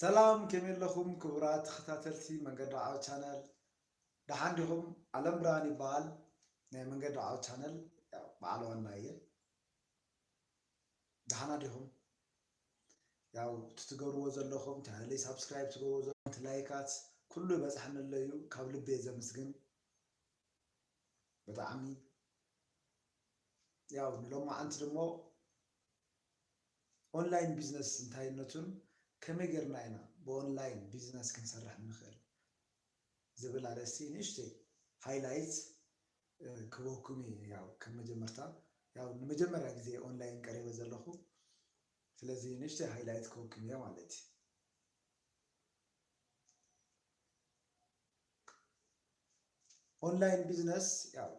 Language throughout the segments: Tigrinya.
ሰላም፣ ከመይ ኣለኹም ክቡራት ተኸታተልቲ መንገዲ ዓወት ቻነል? ደሓን ዲኹም? ኣለም ብርሃን ይበሃል፣ ናይ መንገዲ ዓወት ቻነል፣ ያው፣ በዓል ዋና እየ። ደሓና ዲኹም? ያው፣ እቲ ትገብርዎ ዘለኹም፣ እቲ ናይለይ ሳብስክራይብ ትገብርዎ ዘለኹም፣ እቲ ላይካት፣ ኩሉ ይበጽሐኒ ኣሎ እዩ። ካብ ልቢ እየ ዘመስግን። ብጣዕሚ። ያው፣ ንሎማዓንቲ ደሞ ኦንላይን ቢዝነስ እንታይነቱን ከመይ ጌርና ኢና ብኦንላይን ቢዝነስ ክንሰርሕ ንኽእል ዝብል ኣርእስቲ ንእሽተይ ሃይላይት፣ እ፣ ክበኩም እየ። ያው፣ ከም መጀመርታ፣ ያው፣ ንመጀመርያ ግዜ ኦንላይን ቀሪበ ዘለኹ። ስለዚ ንእሽተይ ሃይላይት ክበኩም እየ ማለት እዩ። ኦንላይን ቢዝነስ፣ ያው፣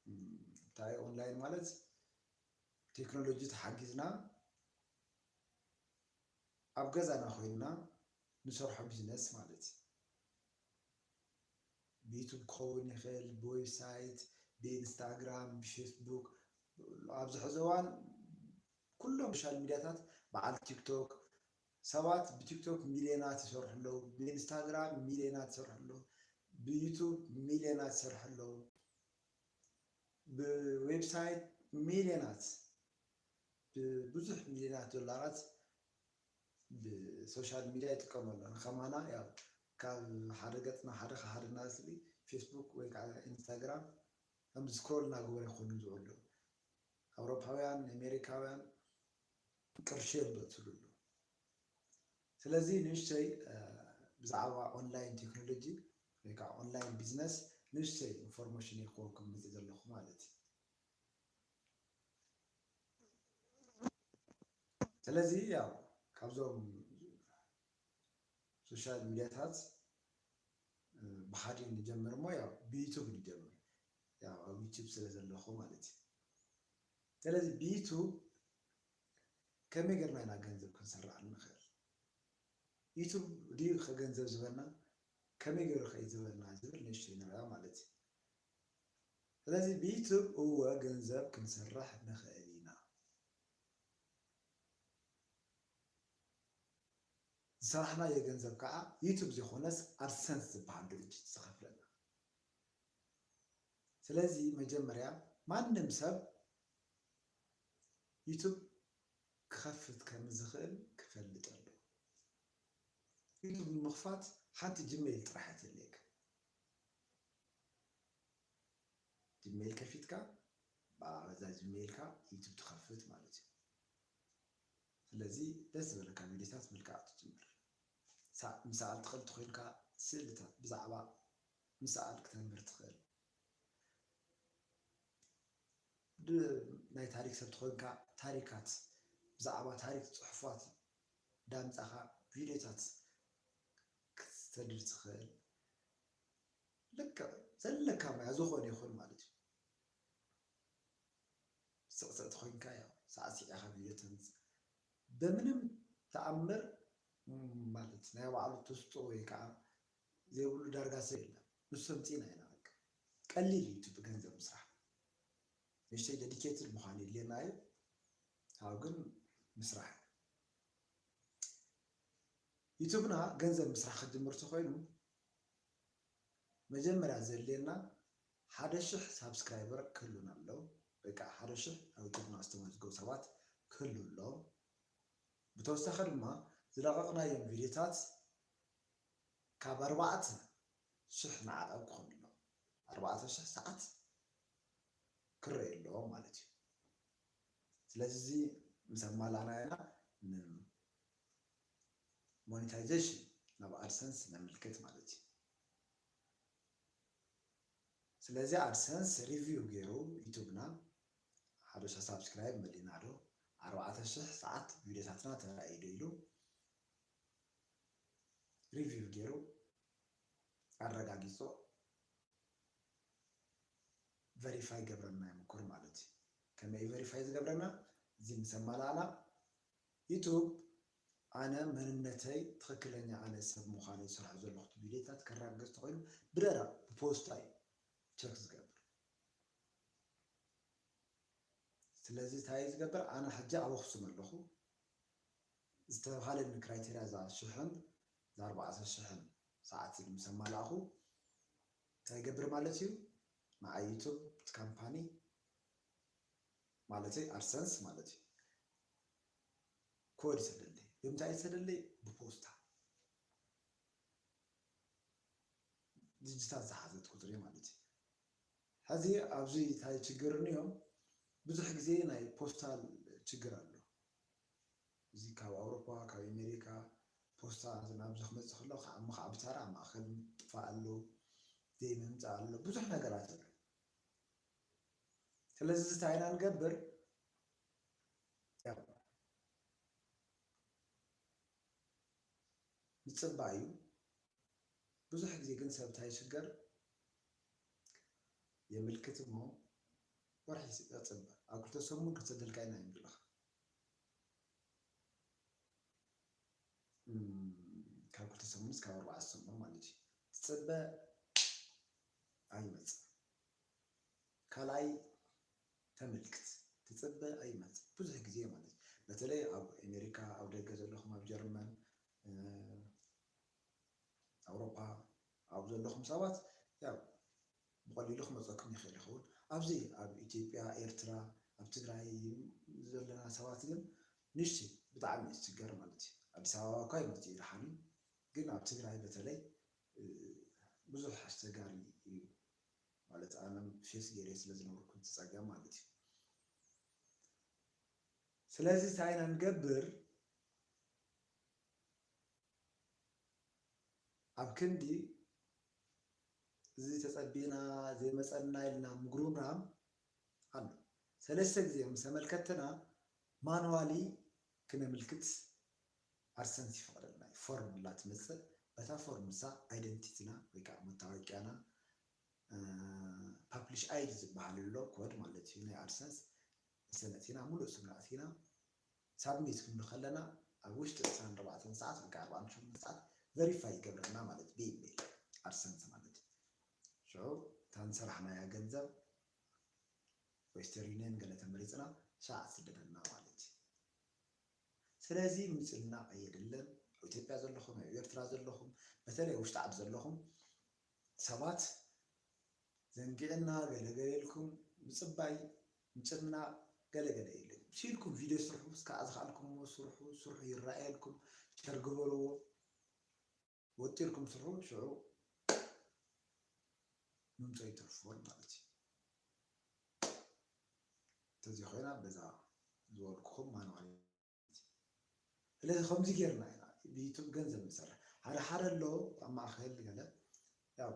ም፣ እንታይ ኦንላይን ማለት፣ ቴክኖሎጂ ተሓጊዝና ኣብ ገዛና ኮይንና ንሰርሖ ቢዝነስ ማለት እዩ። ብዩቱብ ክኸውን ይኽእል፣ ብዌብሳይት፣ ብኢንስታግራም፣ ብፌስቡክ። ኣብዚ ሕዚ እዋን ኩሎም ሶሻል ሚድያታት፣ በዓል ቲክቶክ፣ ሰባት ብቲክቶክ ሚልዮናት ይሰርሑ ኣለዉ፣ ብኢንስታግራም ሚልዮናት ይሰርሑ ኣለዉ፣ ብዩቱብ ሚልዮናት ይሰርሑ ኣለዉ፣ ብዌብሳይት ሚልዮናት፣ ብብዙሕ ሚልዮናት ዶላራት ብሶሻል ሚድያ ይጥቀሙ ኣለዉ። ከማና፣ ያው፣ ካብ ሓደ ገጽ ናብ ሓደ፣ ካብ ሓደ ናብ ስእሊ፣ ፌስቡክ ወይ ከዓ ኢንስታግራም ከም ስክሮል እናገበሩ ይኾኑ ዝውዕሉ። ኣውሮፓውያን፣ ኣሜሪካውያን ቅርሺ የንበትሉ ኣለዉ። ስለዚ ንእሽተይ፣ እ፣ ብዛዕባ ኦንላይን ቴክኖሎጂ ወይ ከዓ ኦንላይን ቢዝነስ ንእሽተይ ኢንፎርሜሽን እየ ክህበኩም መፂእ ዘለኹ ማለት እዩ። ስለዚ ያው ካብዞም ሶሻል ሚድያታት፣ እ፣ ብሓደ ንጀምር እሞ ያው ብዩቱብ ንጀምር። ያው ኣብ ዩቱብ ስለ ዘለኹ ማለት እዩ። ስለዚ ብዩቱብ ከመይ ጌርና ኢና ገንዘብ ክንሰርሕ ንኽእል? ዩቱብ ድዩ ከ ገንዘብ ዝበና? ከመይ ገይሩ ከ እዩ ዝበና ዝብል ንእሽተይ ንርኣ ማለት እዩ። ስለዚ ብዩቱብ እወ ገንዘብ ክንሰርሕ ንኽእል ኢና። ዝሰራሕናዮ ገንዘብ ከዓ ዩቱብ ዘይኮነስ ኣድሰንስ ዝበሃል ድርጅት ዝኸፍለና። ስለዚ መጀመርያ ማንም ሰብ ዩቱብ ክኸፍት ከም ዝኽእል ክፈልጥ ኣለዎ። ዩቱብ ንምኽፋት ሓንቲ ጂሜይል ጥራሕ እያ ተድልየካ። ጂሜይል ከፊትካ፣ ብዛ ጂሜይልካ ዩቱብ ትኸፍት ማለት እዩ። ስለዚ ደስ ዝበለካ ቪድዮታት ምልቃቕ ትጅምር። ሳ-፣ ምሰኣል ትኽእል ተኾይንካ ስእልታት ብዛዕባ ምስኣል ክተንብር ትኽእል። ድ-፣ ናይ ታሪክ ሰብ ተኾይንካ ታሪካት፣ ብዛዕባ ታሪክ ጽሑፋት ዳምጻኻ ቪድዮታት ክትሰድድ ትኽእል። ልክዕ ዘለካ ሙያ ዝኾነ ይኹን ማለት እዩ። ስቕስዕቲ ኮይንካ ያው ሳዕሲዕኻ ቪድዮ ተምጽእ። በምንም ተኣምር፣ ም፣ ማለት ናይ ባዕሉ ትስጦ ወይ ከዓ ዘይብሉ ዳርጋ ሰብ የለን። ንሱ ኣምጺእና ኢና በቃ። ቀሊል እዩ እቲ ብገንዘብ ምስራሕ። ንእሽተይ ዴዲኬትድ ምዃን የድልየና እዩ። ካብኡ ግን ምስራሕ እዩ። ዩቱብና ገንዘብ ምስራሕ ክጅምር ተኾይኑ መጀመርያ ዘድልየና ሓደ ሽሕ ሳብስክራይበር ክህሉና ኣለዎ። ወይ ከዓ ሓደ ሽሕ ኣብ ዩቱብና ዝተመዝገቡ ሰባት ክህሉ ኣለዎም። ብተወሳኺ ድማ ዝለቐቕናዮም ቪድዮታት ካብ ኣርባዕተ ሽሕ ንዓቐብ ክኾኑ ኣለዎም። ኣርባዕተ ሽሕ ሰዓት ክረኣዩ ኣለዎም ማለት እዩ። ስለዚ እዚ ምስ ኣማላእና ኢና ንሞኔታይዜሽን ናብ ኣድሰንስ ነምልከት ማለት እዩ። ስለዚ ኣድሰንስ ሪቪው ገይሩ ዩቱብና ሓደ ሽሕ ሳብስክራይብ መሊእና ዶ፣ ኣርባዕተ ሽሕ ሰዓት ቪድዮታትና ተራእዩ ዶ ኢሉ ሪቪው ገይሩ ኣረጋጊጹ ቨሪፋይ ገብረና ይምኩር ማለት እዩ። ከመይ እዩ ቨሪፋይ ዝገብረና? እዚ ምስ ኣማላእና ዩቱብ ኣነ መንነተይ ትኽክለኛ ኣነ ሰብ ምዃነይ ዝሰርሖ ዘለኹ ቪድዮታት ከረጋግጽ ተኾይኑ ብደረቕ ብፖስታ እዩ ቸክ ዝገብር። ስለዚ እንታይ እዩ ዝገብር? ኣነ ሕጂ ኣብ ኣኽሱም ኣለኹ። ዝተብሃለኒ ክራይቴርያ እዛ ሽሕን ኣርባዕተ ሽሕን ሰዓት ምስ ኣማላእኹ እንታይ ይገብር ማለት እዩ? ንዓይ ዩቱብ እቲ ካምፓኒ ማለተይ ኣድሰንስ ማለት እዩ ኮድ ይሰደለይ። ብምንታይ ይሰደለይ? ብፖስታ። ዲጂታል ዝሓዘት ቁፅሪ ማለት እዩ። ሕዚ ኣብዚ እንታይ ችግር እኒኦ? ብዙሕ ግዜ ናይ ፖስታል ችግር ኣሎ። እዚ ካብ ኣውሮፓ፣ ካብ ኣሜሪካ ፖስታ ናብዚ ክመፅእ ከሎ፣ ከዓ እሞ ከዓ ብታራ ኣብ ማእኸል ምጥፋእ ኣሎ፣ ዘይምምፃእ ኣሎ፣ ብዙሕ ነገራት ኣሎ። ስለዚ እዚ እንታይ ኢና ንገብር? ያው፣ ምፅባይ እዩ። ብዙሕ ግዜ ግን ሰብ እንታይ ይሽገር? የምልክት እሞ ወርሒ ይፅበ። ኣብ ክልተ ሰሙን ክሰደልካ ኢና ይብለኻ። እም፣ ካብ ክልተ ሰሙን እስካብ ኣርባዕተ ሰሙን ማለት እዩ። ትፅበ ኣይመፅእ። ካልኣይ ተመልክት፣ ትፅበ ኣይመፅእ። ብዙሕ ግዜ ማለት እዩ። በተለይ ኣብ ኣሜሪካ፣ ኣብ ደገ ዘለኹም፣ ኣብ ጀርመን፣ እ፣ ኣውሮፓ ኣብ ዘለኹም ሰባት ያው ብቐሊሉ ክመፀኩም ይኽእል ይኸውን። ኣብዚ ኣብ ኢትዮጵያ፣ ኤርትራ፣ ኣብ ትግራይ ዘለና ሰባት ግን ንእሽተይ ብጣዕሚ እዩ ዝችገር ማለት እዩ። ኣዲስ ኣበባ እኳ ይመፅእ ይደሓን እዩ፣ ግን ኣብ ትግራይ በተለይ፣ እ፣ ብዙሕ ኣስቸጋሪ እዩ ማለት ኣነ ፌስ ገይረ ስለ ዝነበርኩ እቲ ፀገም ማለት እዩ። ስለዚ እንታይ ኢና ንገብር? ኣብ ክንዲ እዚ ተፀቢና ዘይመፀና ኢልና ምጉርምራም ኣሎ። ሰለስተ ግዜ ምስ ተመልከትና ማኑዋሊ ክነምልክት ኣድሰንስ ይፈቕደልና እዩ። ፎርም ላ ትመፅእ፣ በታ ፎርም ንሳ ኣይደንቲቲና ወይ ከዓ መታወቂያና፣ እ፣ ፓብሊሽ ኣይዲ ዝበሃል ኣሎ ኮድ ማለት እዩ ናይ ኣድሰንስ። ንሰን ኣእቲና፣ ሙሉእ ስምና ኣእቲና ሳብሚት ክንብሎ ከለና ኣብ ውሽጢ ዕስራን ኣርባዕተን ሰዓት ወይ ከዓ ኣርባዓን ሸሞንተን ሰዓት ቨሪፋይ ይገብረልና ማለት እዩ ብኢሜይል ኣድሰንስ ማለት እዩ። ሽዑ እታ ዝሰራሕናያ ገንዘብ ዌስተርን ዩኒየን ገለ ተመሪፅና ሻዕ ትስደደልና ማለት እዩ። ስለዚ ምጭናቕ የድልን። ኣብ ኢትዮጵያ ዘለኹም፣ ኣብ ኤርትራ ዘለኹም፣ በተለይ ውሽጢ ዓዲ ዘለኹም ሰባት ዘንጊዕና ገለገለ ኢልኩም ምፅባይ፣ ምጭናቕ ገለገለ የለን። ሲልኩም ቪድዮ ስርሑ፣ እስካዕ ዝኸኣልኩምዎ ስርሑ፣ ስርሑ ይረኣየልኩም፣ ሸር ግበርዎ፣ ወጢርኩም ስርሑ፣ ሽዑ ምምፀኡ ይተርፍዎን ማለት እዩ። እንተዘይኮይና በዛ ዝበልኩኹም ማንዋል። ስለዚ ከምዚ ጌርና ኢና ብዩቱብ ገንዘብ ንሰርሕ። ሓደ ሓደ ኣሎ ኣብ ማእኸል ገለ ያው